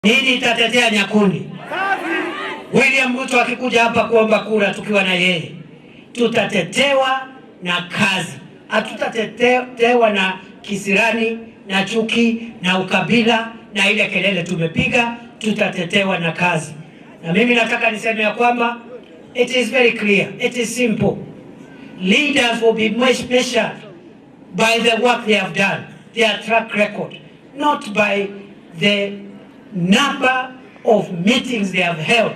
Nini itatetea Nyakundi? William Ruto akikuja hapa kuomba kura tukiwa na yeye, tutatetewa na kazi, hatutatetewa na kisirani na chuki na ukabila na ile kelele tumepiga. Tutatetewa na kazi. Na mimi nataka niseme ya kwamba it is very clear, it is simple. Leaders will be measured by the work they have done, their track record, not by the number of meetings they have held,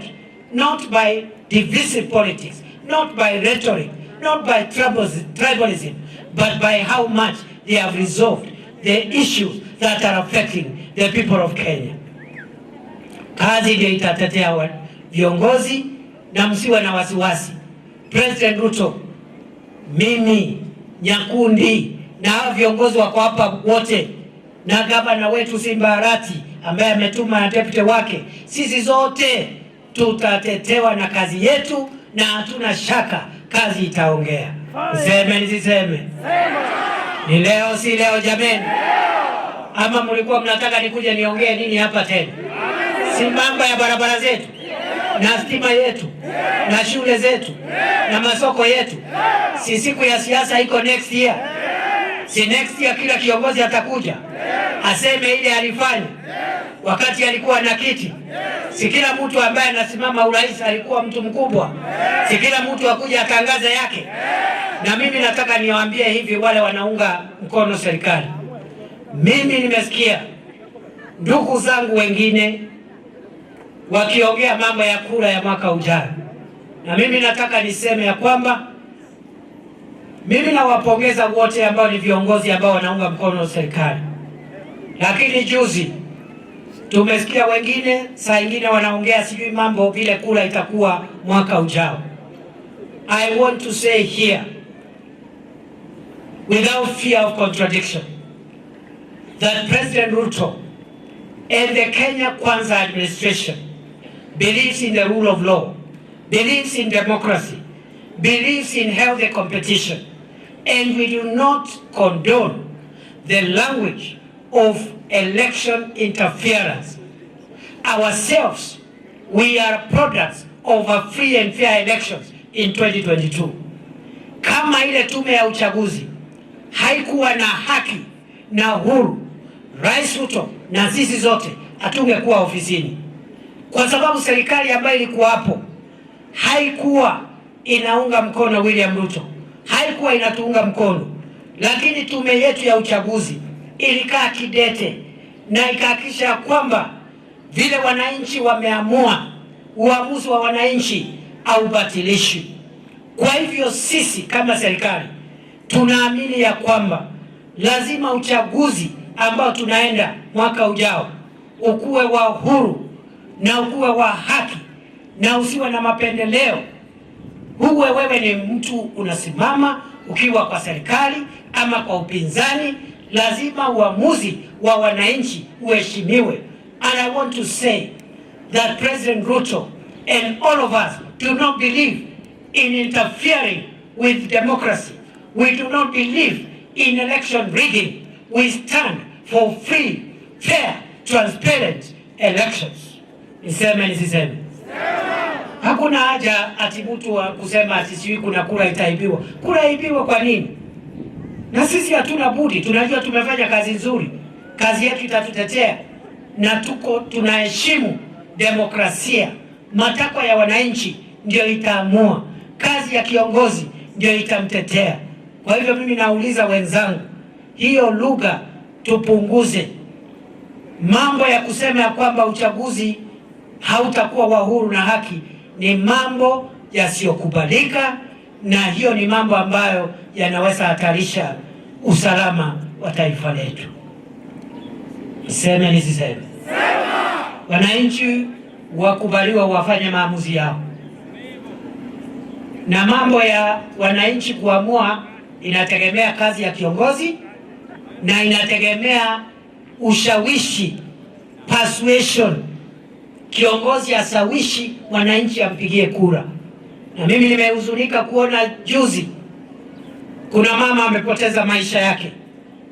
not by divisive politics, not by rhetoric, not by tribalism, but by how much they have resolved the issues that are affecting the people of Kenya. Kazi ndio itatetea viongozi na msiwe na wasiwasi. President Ruto, mimi, Nyakundi na hao viongozi wako hapa wote na gavana wetu Simba Arati ambaye ametuma na deputy wake, sisi zote tutatetewa na kazi yetu, na hatuna shaka kazi itaongea. Niseme nisiseme? Ni leo si leo jameni? Ama mlikuwa mnataka nikuje niongee nini hapa tena? Si mambo ya barabara zetu na stima yetu na shule zetu na masoko yetu? Si siku ya siasa iko next year? Si next year kila kiongozi atakuja aseme ile alifanya wakati alikuwa na kiti? Si kila mtu ambaye anasimama urais alikuwa mtu mkubwa? Si kila mtu akuja atangaze yake? Na mimi nataka niwaambie hivi, wale wanaunga mkono serikali, mimi nimesikia ndugu zangu wengine wakiongea mambo ya kura ya mwaka ujao, na mimi nataka niseme ya kwamba mimi nawapongeza wote ambao ni viongozi ambao wanaunga mkono serikali, lakini juzi tumesikia wengine saa ingine wanaongea sijui mambo vile kura itakuwa mwaka ujao. I want to say here without fear of contradiction that President Ruto and the Kenya Kwanza administration believes in the rule of law, believes in democracy, believes in healthy competition, and we do not condone the language of election interference. Ourselves, we are products of a free and fair elections in 2022. Kama ile tume ya uchaguzi haikuwa na haki na huru, Rais Ruto na sisi zote hatungekuwa ofisini, kwa sababu serikali ambayo ilikuwa hapo haikuwa inaunga mkono William Ruto, haikuwa inatuunga mkono, lakini tume yetu ya uchaguzi ilikaa kidete na ikahakikisha kwamba vile wananchi wameamua, uamuzi wa wananchi haubatilishwi. Kwa hivyo sisi kama serikali tunaamini ya kwamba lazima uchaguzi ambao tunaenda mwaka ujao ukuwe wa huru na ukuwe wa haki na usiwe na mapendeleo. Huwe wewe ni mtu unasimama ukiwa kwa serikali ama kwa upinzani, lazima uamuzi wa wananchi uheshimiwe. And I want to say that President Ruto and all of us do not believe in interfering with democracy. We do not believe in election rigging. We stand for free, fair, transparent elections. Niseme nisiseme? Hakuna haja ati mtu wa kusema ati sijui kuna kura itaibiwa. Kura ibiwa kwa nini? Na sisi hatuna budi, tunajua tumefanya kazi nzuri, kazi yetu itatutetea, na tuko tunaheshimu demokrasia. Matakwa ya wananchi ndio itaamua, kazi ya kiongozi ndio itamtetea. Kwa hivyo mimi nauliza wenzangu, hiyo lugha tupunguze. Mambo ya kusema ya kwamba uchaguzi hautakuwa wa huru na haki ni mambo yasiyokubalika, na hiyo ni mambo ambayo yanaweza hatarisha usalama wa taifa letu. Niseme nisiseme? Wananchi wakubaliwa wafanye maamuzi yao, na mambo ya wananchi kuamua inategemea kazi ya kiongozi na inategemea ushawishi, persuasion. Kiongozi ashawishi wananchi ampigie kura. Na mimi nimehuzunika kuona juzi kuna mama amepoteza maisha yake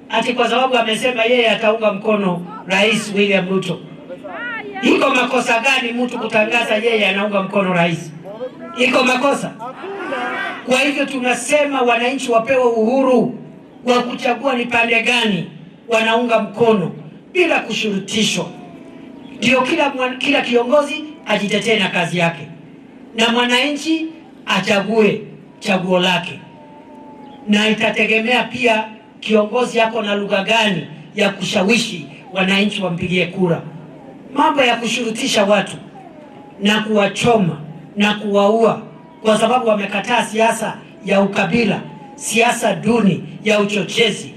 ati kwa sababu amesema yeye ataunga mkono Rais William Ruto. Iko makosa gani mtu kutangaza yeye anaunga mkono rais? Iko makosa? Kwa hivyo tunasema wananchi wapewe uhuru wa kuchagua ni pande gani wanaunga mkono bila kushurutishwa. Ndio kila kiongozi ajitetee na kazi yake, na mwananchi achague chaguo lake, na itategemea pia kiongozi yako na lugha gani ya kushawishi wananchi wampigie kura. Mambo ya kushurutisha watu na kuwachoma na kuwaua kwa sababu wamekataa siasa ya ukabila, siasa duni ya uchochezi,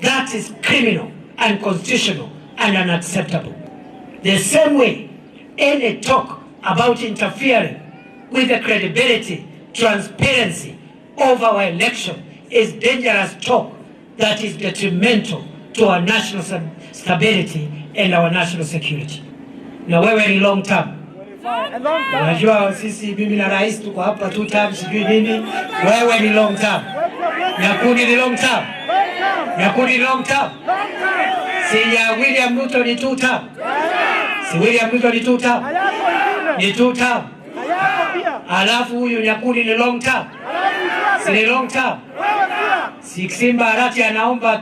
that is criminal, unconstitutional and unacceptable. The same way, any talk about interfering with the credibility, transparency of our election is dangerous talk that is detrimental to our national stability and our national security. Na wewe ni long term. Unajua sisi, mimi na rais tuko hapa two term, sijui nini. Wewe ni long term. Nyakundi ni long term. Nyakundi ni long term. Si ya William Ruto ni two term. Si William Ruto ni two term. Ni two term. Alafu huyu Nyakundi ni long term. Si ni long term. Si Simba Arati anaomba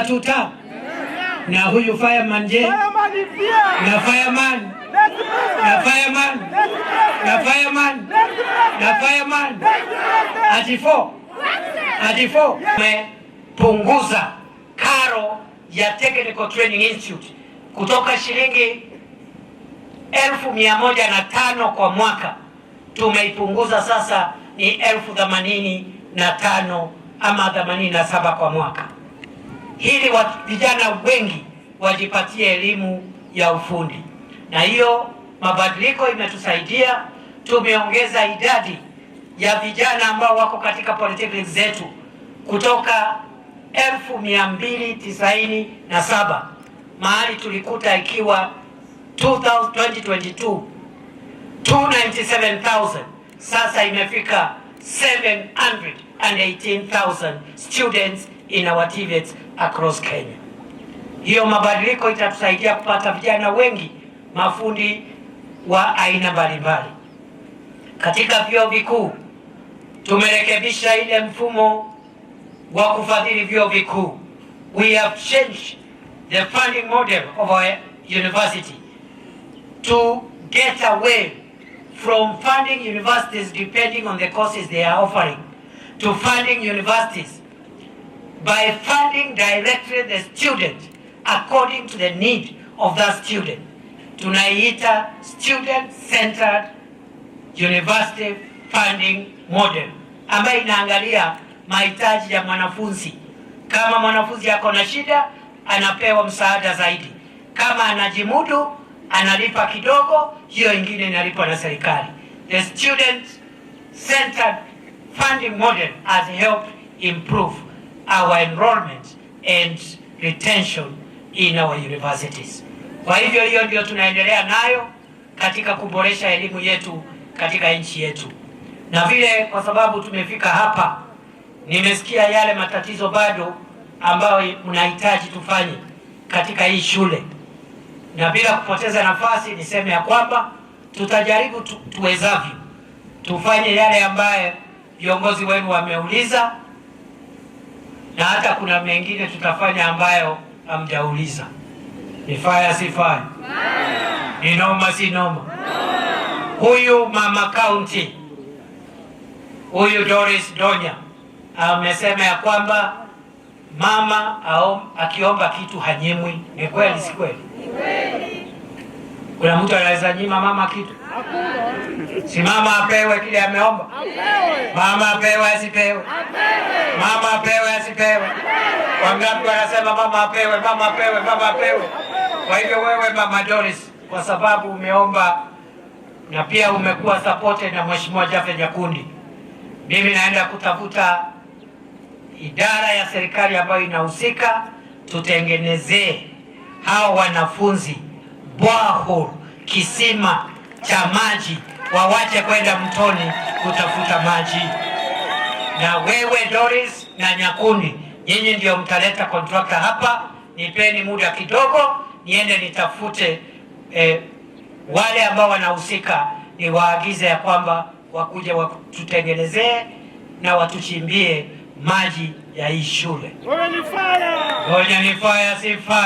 two term. Na huyu fireman je? Na fireman, na fireman, na fireman, na fireman. Ati four. Ati four. Tumepunguza karo ya Technical Training Institute kutoka shilingi 105,000 kwa mwaka, tumeipunguza sasa ni 85,000 ama 87 kwa mwaka, ili vijana wengi wajipatie elimu ya ufundi. Na hiyo mabadiliko imetusaidia, tumeongeza idadi ya vijana ambao wako katika polytechnics zetu kutoka 297,000 mahali tulikuta ikiwa 2022 297,000, sasa imefika 718,000 students in our TVETs across Kenya. Hiyo mabadiliko itatusaidia kupata vijana wengi mafundi wa aina mbalimbali. Katika vyuo vikuu tumerekebisha ile mfumo wa kufadhili vyuo vikuu. We have changed the funding model of our university to get away from funding universities depending on the courses they are offering to funding universities by funding directly the student according to the need of that student. Tunaiita student centered university funding model ambayo inaangalia mahitaji ya mwanafunzi. Kama mwanafunzi ako na shida, anapewa msaada zaidi. Kama anajimudu, analipa kidogo, hiyo ingine inalipwa na serikali. The student centered funding model has helped improve our enrollment and retention in our universities. Kwa hivyo hiyo ndio tunaendelea nayo katika kuboresha elimu yetu katika nchi yetu. Na vile kwa sababu tumefika hapa, nimesikia yale matatizo bado ambayo mnahitaji tufanye katika hii shule, na bila kupoteza nafasi niseme ya kwamba tutajaribu tuwezavyo tufanye yale ambayo viongozi wenu wameuliza, na hata kuna mengine tutafanya ambayo hamjauliza. Ni fire si fire? Ni noma si noma? Huyu mama county huyu Doris Donya amesema ya kwamba mama akiomba kitu hanyimwi. Ni kweli si kweli? Kuna mtu anaweza nyima mama kitu? Si mama apewe kile ameomba? Mama apewe asipewe? Mama apewe asipewe? Wangapi wanasema mama apewe, mama apewe, mama apewe? Kwa hivyo wewe mama Doris, kwa sababu umeomba na pia umekuwa supported na Mheshimiwa Japheth Nyakundi, mimi naenda kutafuta idara ya serikali ambayo inahusika, tutengenezee hao wanafunzi borehole, kisima cha maji, wawache kwenda mtoni kutafuta maji. Na wewe Doris na Nyakundi, nyinyi ndio mtaleta contractor hapa. Nipeni muda kidogo niende nitafute Wale ambao wanahusika ni waagize ya kwamba wakuja watutengenezee na watuchimbie maji ya hii shule. Ngoja ni fire, si fire.